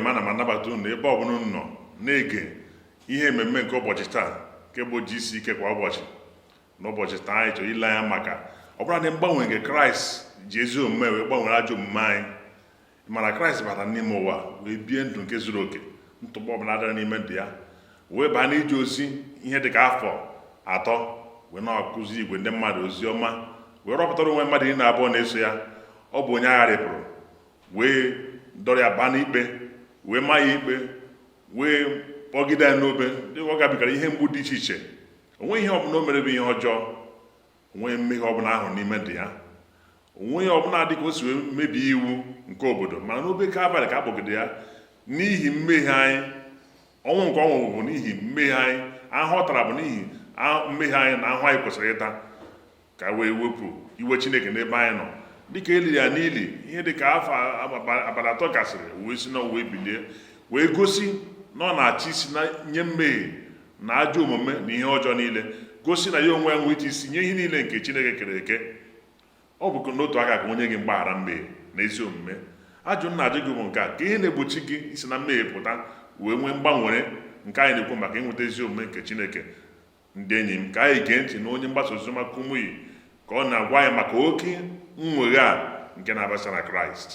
Enyi m, ana m anabata unu ebe ọbụla unu nọ na-ege ihe mmemme nke ụbọchị taa, nke bụ GCK kwa ụbọchị. N'ụbọchị taa, anyị chọrọ ile anya maka ọbụladị mgbanwe nke Kraịst ji ezi omume wee gbanwere ajọ omume anyị. Mana Kraịst batara n'ime ụwa wee bie ndụ nke zuru oke, ntụpọ ọbụla dara n'ime ndụ ya, wee baa n'ije ozi ihe dịka afọ 3, wee na-akụzi igwe ndị mmadụ ozi ọma, wee rọpụtara onwe mmadụ 12 na-eso ya. Ọ bụ onye agha rịpụrụ wee dọrọ ya baa n'ikpe, wee maa ya ikpe, wee kpọgide ya n'obe. Dịka ọ gabigara ihe mgbu dị iche iche, onweghị ihe ọbụla o mere bụ ihe ọjọọ, onweghị mmehie ọbụla ahụ n'ime ndụ ya, onweghị ọbụla dị ka o si wee mebie iwu nke obodo. Mana n'obe Kalvarị ka a kpọgide ya n'ihi mmehie anyị. Ọnwụ nke ọ nwụrụ bụ n'ihi mmehie anyị, ahụhụ ọ tara bụ n'ihi mmehie anyị na ahụhụ anyị kwesịrị ịta, ka wee wepụ iwe Chineke n'ebe anyị nọ. Dịka e liri ya n'ili, ihe dịka afọ abalị 3 gasịrị, wee si n'ọnwụ wee bilie, wee gosi na ọ na-achị isi na nye mmehie na ajọ omume na ihe ọjọọ niile, gosi na ya onwe ya nwee ike isi nye ihe niile nke Chineke kere eke. Ọ bụ n'otu aka ka onye gị mgbaghara mmehie na ezi omume. Ajụ m na-ajụ gị bụ nke a: ka ihe na-egbochi gị isi na mmehie pụta wee nwee mgbanwere nke anyị na-ekwu maka ịnweta ezi omume nke Chineke? Ndị enyi m, ka anyị gee ntị na onye mgbasa oziọma Kumuyi ka ọ na-agwa anyị maka oke nnwogha a nke na-abasa na Kraịst.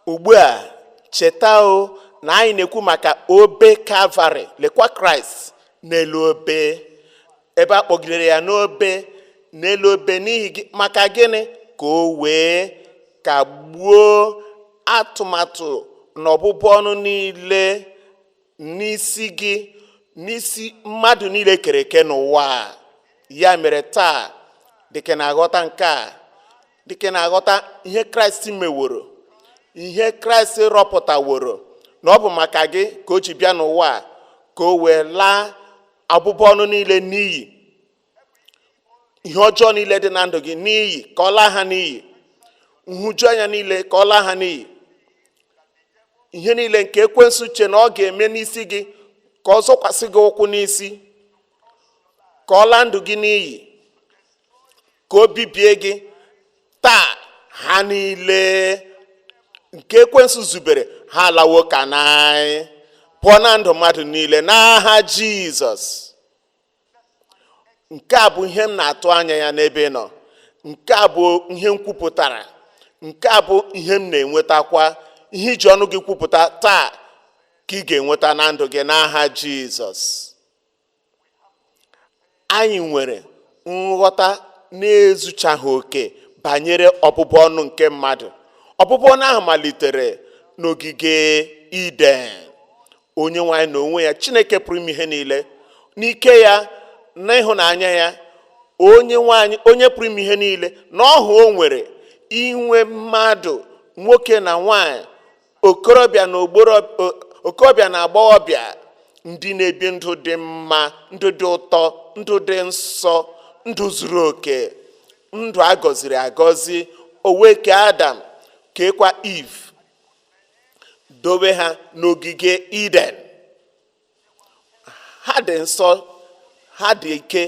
Ugbu a, cheta o na anyị na-ekwu maka obe Kalvarị. Lekwa Kraịst n'elu obe, ebe a kpọgidere ya n'obe, n'elu obe n'ihi gị. Maka gịnị? Ka o wee kagbuo atụmatụ na ọbụbụ ọnụ niile n'isi gị, n'isi mmadụ niile kere eke n'ụwa a. Ya mere taa, dịka na-aghọta nke a, dịka na-aghọta ihe Kraịst meworo, ihe Kraịst rọpụtaworo, na ọ bụ maka gị ka o ji bịa n'ụwa a, ka o wee laa abụbụ ọnụ niile n'iyi, ihe ọjọọ niile dị na ndụ gị n'iyi, ka ọ laa ha n'iyi, nhụjuanya niile, ka ọ laa ha n'iyi, ihe niile nke ekwensu che na ọ ga-eme n'isi gị, ka ọ zọkwasị gị ụkwụ n'isi, ka ọ laa ndụ gị n'iyi, ka o bibie gị. Taa, ha niile nke ekwensu zubere, ha alawo ka n'anyị pụọ na ndụ mmadụ niile n'aha Jizọs. Nke a bụ ihe m na-atụ anya ya n'ebe ị nọ. Nke a bụ ihe m kwupụtara. Nke a bụ ihe m na-enwetakwa. Ihe iji ọnụ gị kwupụta taa ka ị ga-enweta na ndụ gị n'aha Jizọs. Anyị nwere nghọta na-ezuchaghị oke banyere ọbụbụ ọnụ nke mmadụ. Ọbụbụ ọnụ ahụ malitere n'ogige Iden. Onye nwe anyị na onwe ya, Chineke pụrụ ime ihe niile, n'ike ya na ịhụnanya ya, onye nwe anyị, onye pụrụ ime ihe niile, na ọhụ o nwere inwe mmadụ nwoke na nwanyị, okorobịa na okorobịa na agbọghọbịa, ndị na-ebi ndụ dị mma, ndụ dị ụtọ, ndụ dị nsọ, ndụ zuru oke, ndụ a gọziri agọzi. O wee kee Adam, keekwa Eve, dobe ha n'ogige Iden. Ha dị nsọ, ha dị ike,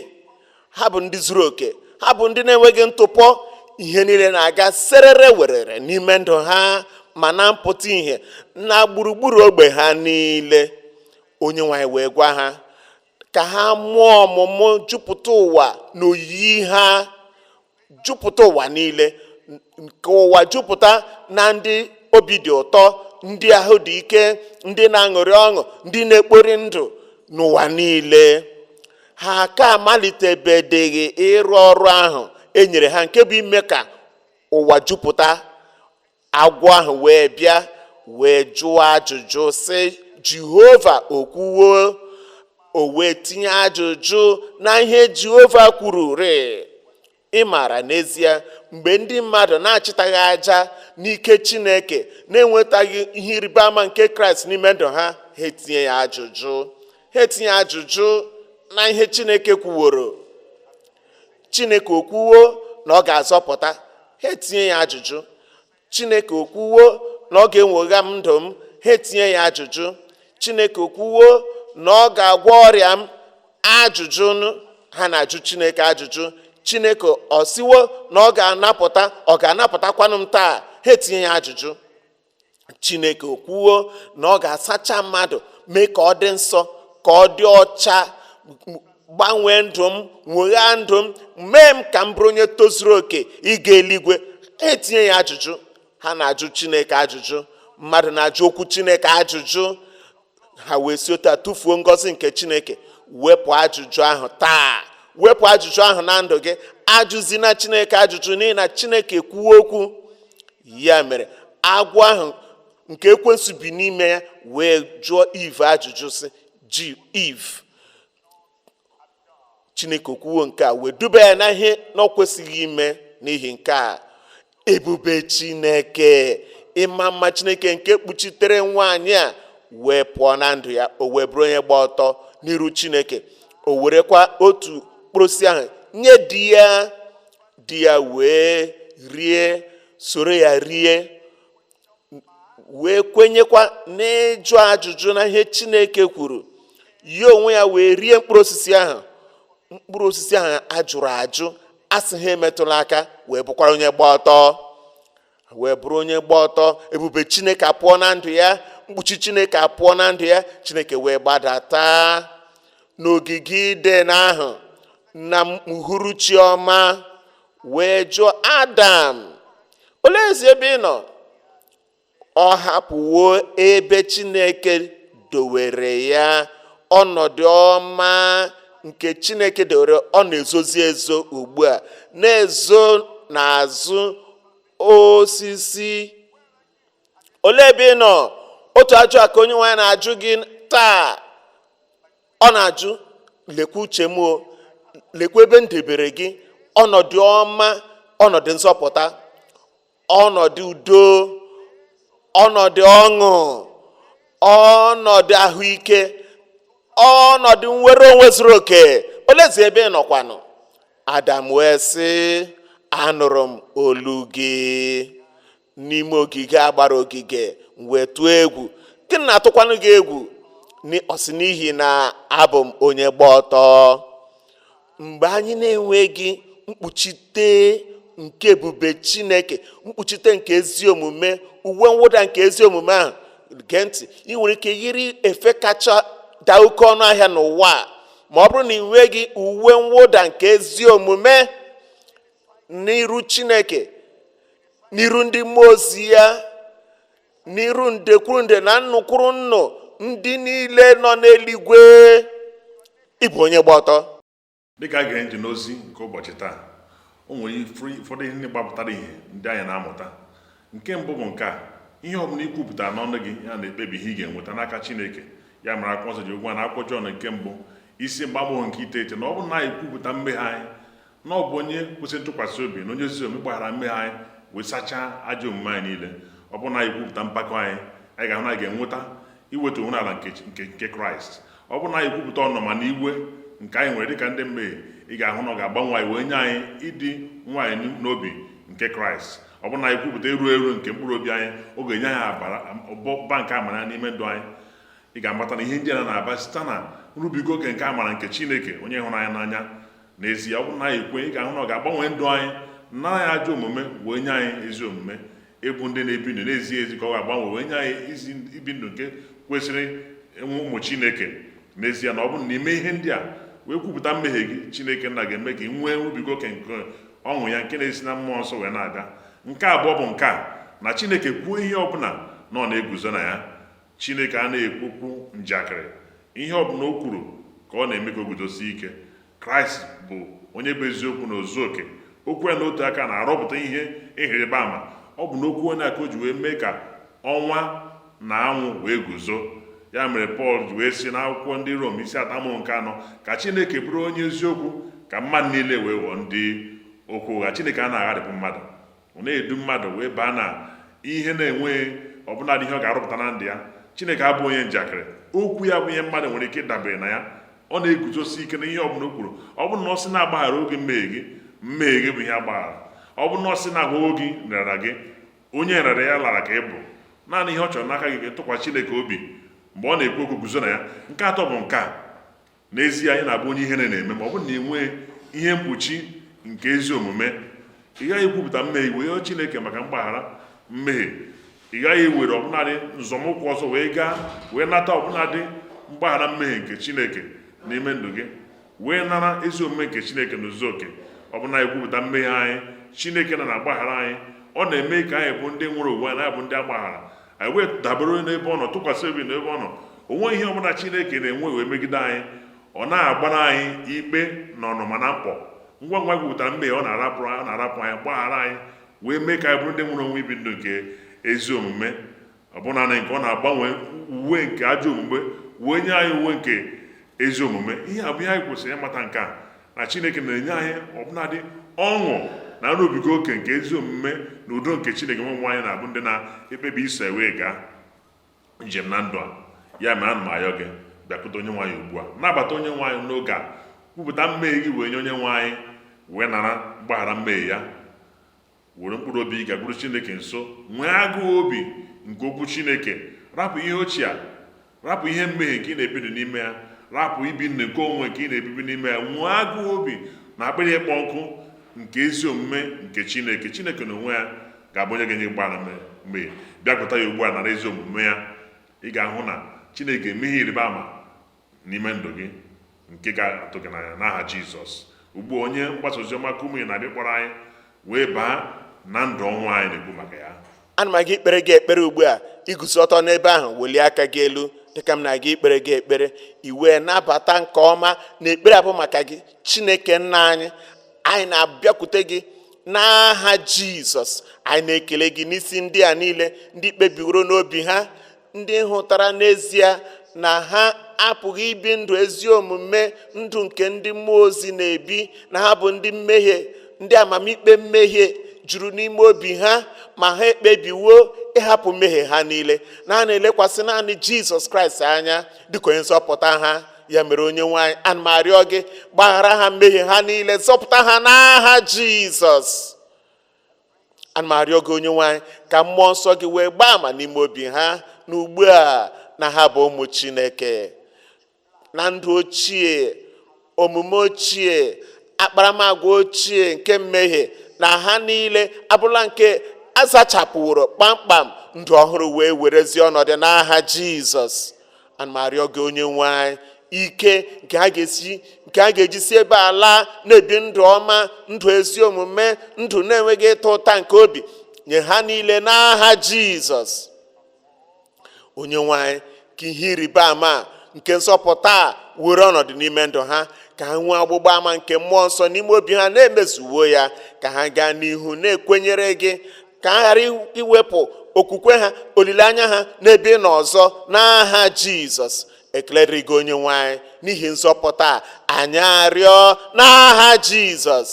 ha bụ ndị zuru oke, ha bụ ndị na-enweghị ntụpọ. Ihe niile na-aga serere werere n'ime ndụ ha, ma na mpụta ihe na gburugburu ogbe ha niile. Onye nwe anyị wee gwa ha ka ha mụọ ọmụmụ, jupụta ụwa n'oyiyi ha, jupụta ụwa niile, nke ụwa jupụta na ndị obi dị ụtọ, ndị ahụ dị ike, ndị na-aṅụrị ọṅụ, ndị na-ekpori ndụ n'ụwa niile. Ha ka amalitebedeghị ịrụ ọrụ ahụ e nyere ha, nke bụ ime ka ụwa jupụta. Agwọ ahụ wee bịa wee jụọ ajụjụ sị, Jehova o kwuwo? O wee tinye ajụjụ na ihe Jehova kwuru rịị. Ị maara n'ezie, mgbe ndị mmadụ na-achịtaghị aja n'ike Chineke, na-enwetaghị ihe ịrịba ama nke Kraịst n'ime ndụ ha, ha etinye ya ajụjụ, ha etinye ajụjụ na ihe Chineke kwuworo. Chineke okwuwo na ọ ga-azọpụta? Ha etinye ya ajụjụ. Chineke okwuwo na ọ ga-enwogha m ndụ m? Ha etinye ya ajụjụ. Chineke okwuwo na ọ ga-agwọ ọrịa m? Ajụjụ ha na-ajụ Chineke ajụjụ. Chineke ọ siwo na ọ ga-anapụta, ọ ga-anapụtakwanụ m taa? Ha etinye ya ajụjụ. Chineke kwuo na ọ ga-asacha mmadụ, mee ka ọ dị nsọ, ka ọ dị ọcha, gbanwee ndụ m, nweghaa ndụ m, mee m ka m bụrụ onye tozuru oke ịga eluigwe. Etinye ya ajụjụ. Ha na-ajụ Chineke ajụjụ, mmadụ na-ajụ okwu Chineke ajụjụ. Ha wee si otu a tụfuo ngọzi nke Chineke. Wepụ ajụjụ ahụ taa, wepụ ajụjụ ahụ na ndụ gị. Ajụzina Chineke ajụjụ, n'ihi na Chineke kwuo okwu. Ya mere agwọ ahụ nke ekwensu bi n'ime ya wee jụọ Eve ajụjụ, sị ji Eve, Chineke kwuo nke a wee duba ya na ihe na ọ kwesịghị ime. N'ihi nke a, ebube Chineke, ịma mma Chineke nke kpuchitere nwaanyị a wee pụọ na ndụ ya. O wee bụrụ onye gba ọtọ n'iru Chineke. O werekwa otu mkpụrụ osisi ahụ nye di ya, di ya wee rie, soro ya rie, wee kwenyekwa n'ịjụ ajụjụ na ihe Chineke kwuru. Ya onwe ya wee rie mkpụrụ osisi ahụ, mkpụrụ osisi ahụ ajụrụ ajụ, asị ha emetụla aka, wee bụkwara onye gba ọtọ, wee bụrụ onye gba ọtọ. Ebube Chineke apụọ na ndụ ya, mkpuchi Chineke apụọ na ndụ ya. Chineke wee gbadata n'ogige Iden ahụ na uhuruchi ọma, wee jụọ Adam, oleezi ebe ị nọ? Ọ hapụwo ebe Chineke dowere ya, ọnọdụ ọma nke Chineke dowere. Ọ na-ezozi ezo ugbu a, na-ezo n'azụ osisi. Olee ebe ị nọ? Otu ajụ a ka onye nwe anyị na-ajụ gị taa. Ọ na-ajụ, lekwa uche m o, lekwa ebe m debere gị, ọnọdụ ọma, ọnọdụ nzọpụta, ọnọdụ udo, ọnọdụ ọṅụ, ọnọdụ ahụike, ọnọdụ nnwere onwe zuru oke. Olezi ebe ị nọkwanụ? Adam wee sị, anụrụ m olu gị n'ime ogige a gbara ogige, m wee tụọ egwu. Gịnị na-atụkwanụ gị egwu? Ọ sị, n'ihi na abụ m onye gba ọtọ. Mgbe anyị na-enweghị mkpuchite nke ebube Chineke, mkpuchite nke ezi omume, uwe mwụda nke ezi omume ahụ, gee ntị, ị nwere ike yiri efe kacha daa oke ọnụ ahịa n'ụwa a, ma ọ bụrụ na ị nweghị uwe mwụda nke ezi omume n'iru Chineke, n'iru ndị mmụọ ozi ya, n'iru nde kwuru nde na nnu kwuru nnu ndị niile nọ n'eluigwe, ịbụ onye gba ọtọ. Dịka a gere ntị n'ozi nke ụbọchị taa, o nwere ụfọdụ ihe ndị gbapụtara ihe ndị anyị na-amụta. Nke mbụ bụ nke a: ihe ọ bụla i kwupụtara n'ọnụ gị, ya na-ekpebi ihe ị ga-enweta n'aka Chineke. Ya mere akwụkwọ nsọ ji gwa na akwụkwọ Jọn nke mbụ isi mbụ amaokwu nke 9 na ọ bụrụ na anyị kwupụta mmehie anyị, na ọ bụ onye kwesịrị ntụkwasị obi na onye ezi omume gbaghara mmehie anyị wee sachaa ajọ omume anyị niile. Ọ bụrụ na anyị kwupụta mpako anyị, anyị ga-ahụ na anyị ga-enweta iwetu onwe ala nke Kraịst. Ọ bụrụ na anyị kwupụta ọnụma na iwe nke anyị nwere dịka ndị mmehie, ị ga-ahụ na ọ ga-agbanwe anyị wee nye anyị ịdị nwayọ n'obi nke Kraịst. Ọ bụrụ na anyị kwupụta eru eru nke mkpụrụ obi anyị, ọ ga-enye anyị ụba nke amara n'ime ndụ anyị. Ị ga-amata na ihe ndị a na-aba site na nrubiga oke nke amara nke Chineke, onye hụrụ anyị n'anya n'ezie. Ọ bụrụ na anyị kwe, ị ga-ahụ na ọ ga-agbanwe ndụ anyị, nara anyị ajọ omume wee nye anyị ezi omume. Ịbụ ndị na-ebi ndụ na-ezighị ezi ka ọ ga-agbanwe wee nye anyị ezi ibi ndụ nke kwesịrị enwe ụmụ Chineke n'ezie. Na ọ bụrụ na ime ihe ndị a wee kwupụta mmehie gị, Chineke nna ga-eme ka ị nwee nrubiga oke nke ọṅụ ya nke na-esi na mmụọ nsọ wee na-abịa. Nke abụọ bụ nke a: na Chineke kwuo ihe ọbụla na ọ na-eguzo na ya. Chineke a na-ekwukwu njakịrị. Ihe ọbụla o kwuru ka ọ na-eme ka o guzosie ike. Kraịst bụ onye bụ eziokwu na ozu oke. Okwu ya n'otu aka na-arọpụta ihe ịhịrịba ama. Ọ bụ n'okwu onye a ka o ji wee mee ka ọnwa na anwụ wee guzo. Ya mere Pọl ji wee sị n'akwụkwọ ndị Rom isi 3 amaokwu nke 4, ka Chineke bụrụ onye eziokwu, ka mmadụ niile wee ghọọ ndị okwu ụgha. Chineke a na-agharịpụ mmadụ, ọ na-edu mmadụ wee baa na ihe na-enweghị ọbụladị ihe ọ ga-arụpụta na ndụ ya. Chineke abụ onye njakịrị. Okwu ya bụ ihe mmadụ nwere ike ịdabere na ya. Ọ na-eguzosi ike na ihe ọbụla o kwuru. Ọ bụrụ na ọ sị na-agbaghara oge mmehie gị, mmehie gị bụ ihe agbaghara. Ọ bụrụ na ọ sị na-agwọwo gị nrịara gị, onye nrịara ya lara ka ị bụ. Naanị ihe ọ chọrọ n'aka gị ka ịtụkwasị Chineke obi mgbe ọ na-ekwu okwu, guzo na ya. Nke atọ bụ nke a: n'ezie anyị na-abụ onye ihere na-eme ma ọ bụrụ na ị nwee ihe mkpuchi nke ezi omume. Ị gaghị ekwupụta mmehie wee yọọ Chineke maka mgbaghara mmehie. Ị gaghị ewere ọbụnadị nzọmụkwụ ọzọ wee gaa wee nata ọbụnadị mgbaghara mmehie nke Chineke n'ime ndụ gị, wee nara ezi omume nke Chineke n'ozuzu oke. Ọbụna ekwupụta mmehie anyị, Chineke na na-agbaghara anyị. Ọ na-eme ka anyị bụ ndị nwere onwe anyị, bụ ndị agbaghara anyị, wee dabere n'ebe ọ nọ, tụkwasị obi n'ebe ọ nọ. O nweghị ihe ọbụla Chineke na-enwe wee megide anyị. Ọ na-agbara anyị ikpe na ọnụma na mkpọ. Ngwa ngwa ekwupụtara mmehie, ọ na-arapụ ọ na-arapụ anyị, gbaghara anyị, wee mee ka anyị bụrụ ndị nwere onwe ibi ndụ nke ezi omume. Ọbụna na nke ọ na-agbanwe uwe nke ajọ omume wee nye anyị uwe nke ezi omume. Ihe a bụ ihe anyị kwesịrị ịmata, nke a na Chineke na-enye anyị ọbụnadị ọṅụ na nrubiga oke nke ezi omume na udo nke Chineke. Nwe nwe anyị na-abụ ndị na-ekpebi iso wee gaa njem na ndụ a. Ya mere, ana m ayọ gị, bịakwute onye nwe anyị ugbu a, nabata onye nwe anyị n'oge a, kwupụta mmehie gị wee nye onye nwe anyị, wee nara mgbaghara mmehie ya. Were mkpụrụ obi gị gakwuru Chineke nso, nwee agụụ obi nke okwu Chineke. Rapụ ihe ochie a, rapụ ihe mmehie nke ị na-ebi ndụ n'ime ya, rapụ ibi ndụ nke onwe nke ị na-ebibi n'ime ya. Nwee agụụ obi na akpịrị ịkpọ nkụ nke ezi omume nke Chineke. Chineke na onwe ya ga-abụ onye ga-enye mgbaghara mmehie. Bịakwute ya ugbu a, nara ezi omume ya. Ị ga-ahụ na Chineke ga-eme ihe ịrịba ama n'ime ndụ gị nke ga-atụ gị n'anya, n'aha Jizọs. Ugbu a, onye mgbasa oziọma Kumuyi na-abịa kpọrọ anyị wee baa na ndụ ọnwa anyị na-ekwu maka ya. Ana m aga ikpere gị ekpere ugbu a. Iguzo ọtọ n'ebe ahụ, welie aka gị elu dịka m na-aga ikpere gị ekpere, i wee nabata nke ọma na ekpere abụ maka gị. Chineke nna anyị, anyị na-abịakwute gị n'aha Jizọs. Anyị na-ekele gị n'isi ndị a niile, ndị kpebiworo n'obi ha, ndị hụtara n'ezie na ha apụghị ibi ndụ ezi omume, ndụ nke ndị mmụọ ozi na-ebi, na ha bụ ndị mmehie, ndị amamikpe mmehie juru n'ime obi ha, ma ha ekpebiwo ịhapụ mmehie ha niile, na ha na-elekwasị naanị Jizọs Kraịst anya dịka onye nzọpụta ha. Ya mere, onye nwe anyị, ana m arịọ gị, gbaghara ha mmehie ha niile, zọpụta ha n'aha Jizọs. Ana m arịọ gị, onye nwe anyị, ka mmụọ nsọ gị wee gbaa ama n'ime obi ha na ugbu a na ha bụ ụmụ Chineke, na ndụ ochie, omume ochie, akparamagwa ochie nke mmehie na ha niile abụrụla nke azachapụworo kpamkpam, ndụ ọhụrụ wee werezie ọnọdụ n'aha Jizọs. Ana m arịọ gị, onye nwe anyị, ike nke ha ga-esi, nke ha ga-eji si ebe a laa na-ebi ndụ ọma, ndụ ezi omume, ndụ na-enweghị ịta ụta nke obi, nye ha niile n'aha Jizọs. Onye nwe anyị, ka ihe ịrịba ama nke nzọpụta a were ọnọdụ n'ime ndụ ha, ka ha nwee ọgbụgba ama nke mmụọ nsọ n'ime obi ha na-emezuwo ya, ka ha gaa n'ihu na-ekwenyere gị, ka ha ghara iwepụ okwukwe ha, olileanya ha n'ebe ị nọ ọzọ, n'aha Jizọs. Ekele dịrị gị, onye nwe anyị, n'ihi nzọpụta a. Anyị arịọ n'aha Jizọs.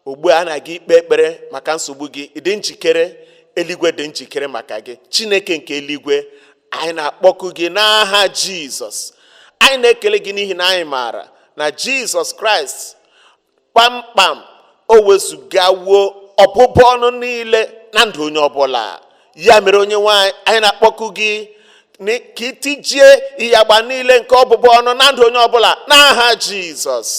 Ugbu a na-aga ikpe ekpere maka nsogbu gị. Ị dị njikere? Eluigwe dị njikere maka gị. Chineke nke eluigwe, anyị na-akpọku gị n'aha Jizọs. Anyị na-ekele gị n'ihi na anyị maara na Jizọs Kraịst kpamkpam o wezugawo ọbụbụ ọnụ niile na ndụ onye ọbụla. Ya mere, onye nwe anyị, anyị na-akpọku gị ka itijie ịyagba niile nke ọbụbụ ọnụ na ndụ onye ọbụla n'aha Jizọs.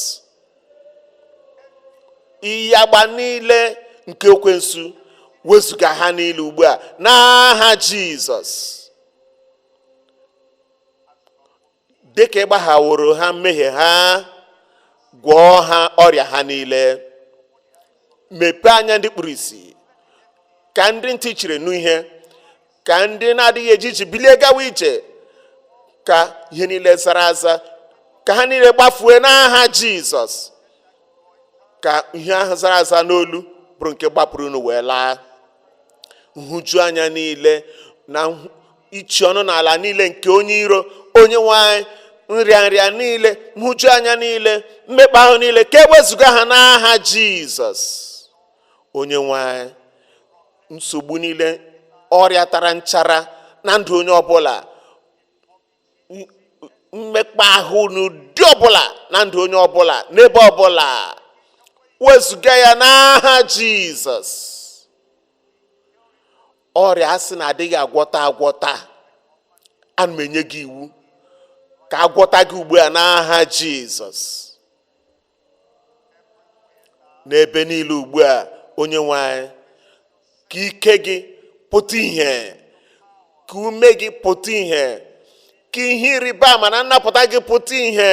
Ịyagba niile nke ekwensu, wezuga ha niile ugbu a n'aha Jizọs. Dịka ị gbaghaworo ha mmehie ha, gwọọ ha ọrịa ha niile, mepee anya ndị kpuru ìsì, ka ndị ntị chiri nụ ihe, ka ndị na-adịghị eje ije bilie gawa ije, ka ihe niile zara aza, ka ha niile gbafue n'aha Jizọs, ka ihe ahụ zara aza n'olu bụrụ nke gbapụrụ unu wee laa. Nhụju anya niile na ichi ọnụ n'ala niile nke onye iro, onye nwe anyị, nrịa nrịa niile, nhụju anya niile, mmekpa ahụ niile, ka ewezuga ha n'aha Jizọs. Onye nwe anyị, nsogbu niile, ọrịa tara nchara na ndụ onye ọbụla, mmekpa ahụ n'ụdị ọbụla na ndụ onye ọbụla n'ebe ọbụla, wezuga ya n'aha Jizọs. Ọrịa asị na adịghị agwọta agwọta, ana m enye gị iwu ka agwọta gị ugbu a n'aha Jizọs. N'ebe niile ugbu a, Onye nwe anyị, ka ike gị pụta ìhè, ka ume gị pụta ìhè, ka ihe ịrịba ama na nnapụta gị pụta ìhè,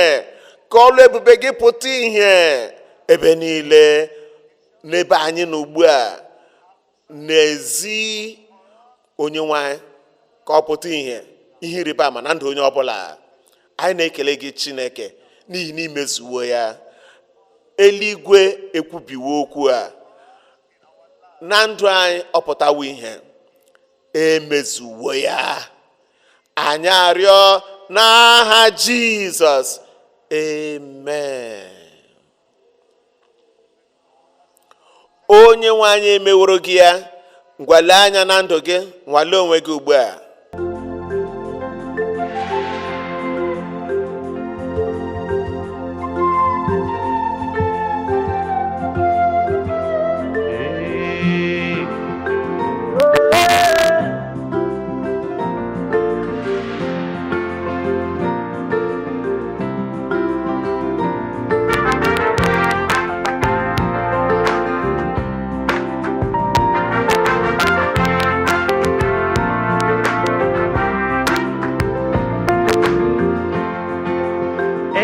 ka ọlụ ebube gị pụta ìhè ebe niile n'ebe anyị nọ ugbu a n'ezi. Onye nwe anyị, ka ọ pụta ìhè, ihe ịrịba ama na ndụ onye ọbụla. Anyị na-ekele gị, Chineke, n'ihi na imezuwo ya. Eluigwe ekwubiwo okwu a na ndụ anyị, ọ pụtawo ihe, emezuwo ya. Anyị arịọ n'aha Jizọs, amen. Onye nwe anyị emeworo gị ya. Ngwa, lee anya na ndụ gị, nwalee onwe gị ugbu a.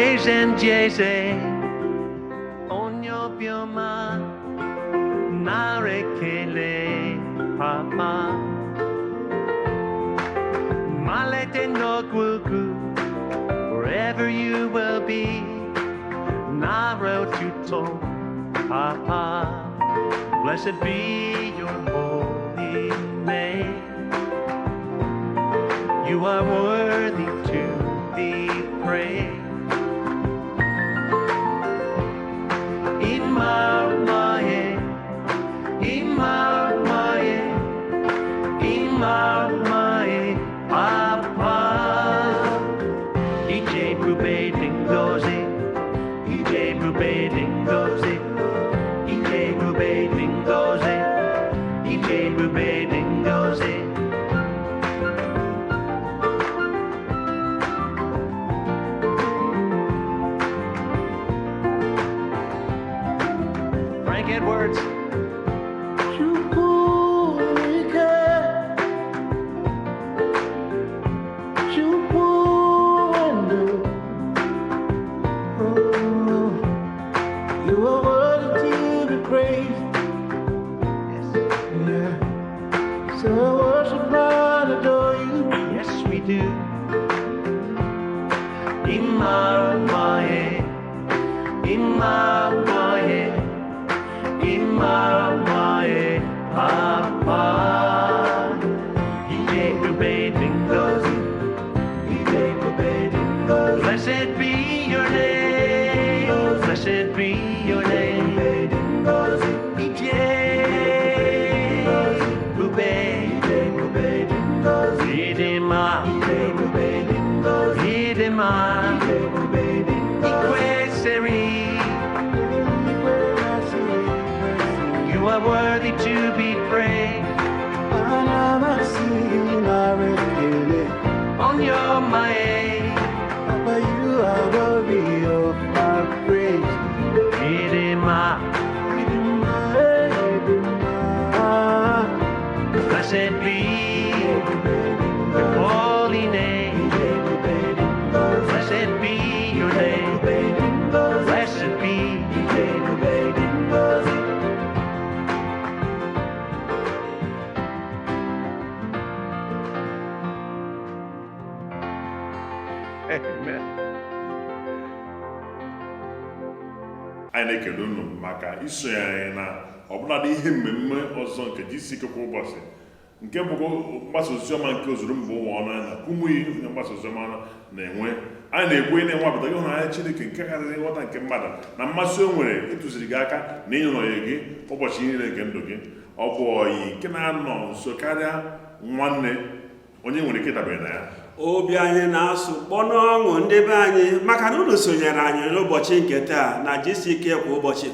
Eze ndị eze, onye obiọma, nara ekele, Papa. Malite n'ọgwụgwụ, wherever you will be, nara otuto, Papa. Blessed be your holy name. You are worthy to be praised. Imamaye, Imamaye, Imamaye, Papa. Ije ebube dị ngọzi, Ije ebube dị ngọzi, Ije ebube dị ngọzi, Ije ebube dị ngọzi. Frank Edwards. Chukwu ike, Chukwu ndụ. Oh, you are worthy to be praised. Yes. Yeah. So I worship and adore you. Yes, we do. Imamaye, Imamaye, Imamaye, Papa. Ije ebube dị ngọzi, Ije ebube dị ngọzi. Blessed be your name, blessed be your name. Ebube dị ngọzi. Ije ebube, Ije ebube dị ngọzi. Idima, Ije ebube dị ngọzi. Idima, Ije ebube dị ngọzi. Ikwesiri. You are worthy to be praised. Ana m asị gị nara ekele. On your way, Papa, you are worthy of my praise. Idima, Idima, Idima. Blessed be your holy name. Blessed be your name. Blessed be. Ije ebube dị ngọzi. Amen. Anyị na-ekele unu maka isonye anyị na ọbụladị ihe mmemme ọzọ nke GCK kwa ụbọchị, nke bụkwa mgbasa oziọma nke ozuru mba ụwa ọnụ na Kumuyi onye mgbasa oziọma na-enwe. Anyị na-ekwe na-enwapụta ịhụnanya Chineke nke karịrị nghọta nke mmadụ na mmasị o nwere ịtụziri gị aka na ịnọnye gị ụbọchị niile nke ndụ gị. Ọ bụ ọyị nke na-anọ nso karịa nwanne, onye nwere ike ịdabere na ya. Obi anyị na-asụ kpọ n'ọṅụ, ndị be anyị, maka na unu sonyere anyị n'ụbọchị nke taa na GCK kwa ụbọchị.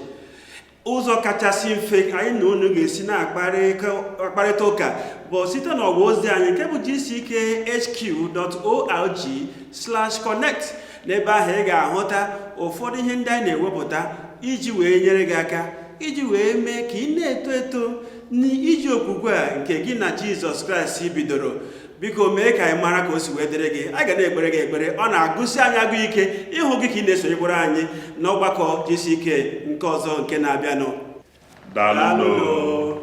Ụzọ kachasị mfe anyị na unu ga-esi na-akparịta ụka bụ site n'ọwa ozi anyị nke bụ gckhq.org/connect. N'ebe ahụ ị ga-ahụta ụfọdụ ihe ndị anyị na-ewepụta iji wee nyere gị aka. Iji wee mee ka ị na-eto eto n'iji okwukwe a nke gị na Jizọs Kraịst bidoro. Biko mee ka anyị mara ka o si wee dịrị gị. A ga na-ekpere gị ekpere. Ọ na-agụsi anyị agụ ike ịhụ gị ka ị na-esonyekwara anyị n'ọgbakọ GCK nke ọzọ nke na-abịanụ. Daalụ. Daalụ.